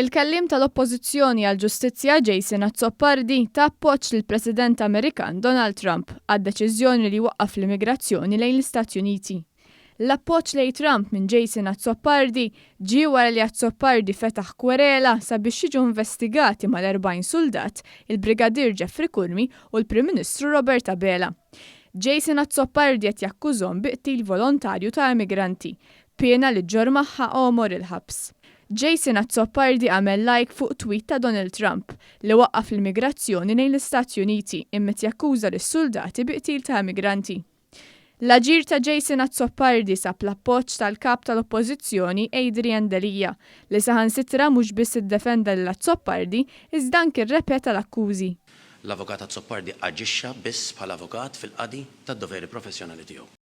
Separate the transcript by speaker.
Speaker 1: Il-kelliem tal-Oppożizzjoni għall-Ġustizzja Jason Azzopardi ta appoġġ lill-President Amerikan Donald Trump għad-deċiżjoni li jwaqqaf l-immigrazzjoni lejn l-Istati Uniti. L-appoġġ lejn Trump minn Jason Azzopardi ġie wara li Azzopardi fetaħ kwerela sabiex jiġu investigati mal-40 suldat, il-Brigadier Jeffrey Curmi u l-Prim Ministru Robert Abela. Jason Azzopardi qed jakkużhom bi qtil volontarju ta' immigranti, piena li ġġorr magħha għomor il-ħabs. Jason Azzopardi għamel like fuq tweet ta' Donald Trump li waqqaf l-immigrazzjoni lejn l-Istati Uniti imma jakkuża lis-suldati bi qtil ta' immigranti. L-aġir ta' Jason Azzopardi sab l-appoġġ tal-kap tal-Oppożizzjoni Adrian Delia li saħansitra mhux biss iddefenda lil Azzopardi iżda anki rrepeta l-akkużi.
Speaker 2: L-Avukat Azzopardi aġixxa biss bħala avukat fil-qadi tad-doveri professjonali tiegħu.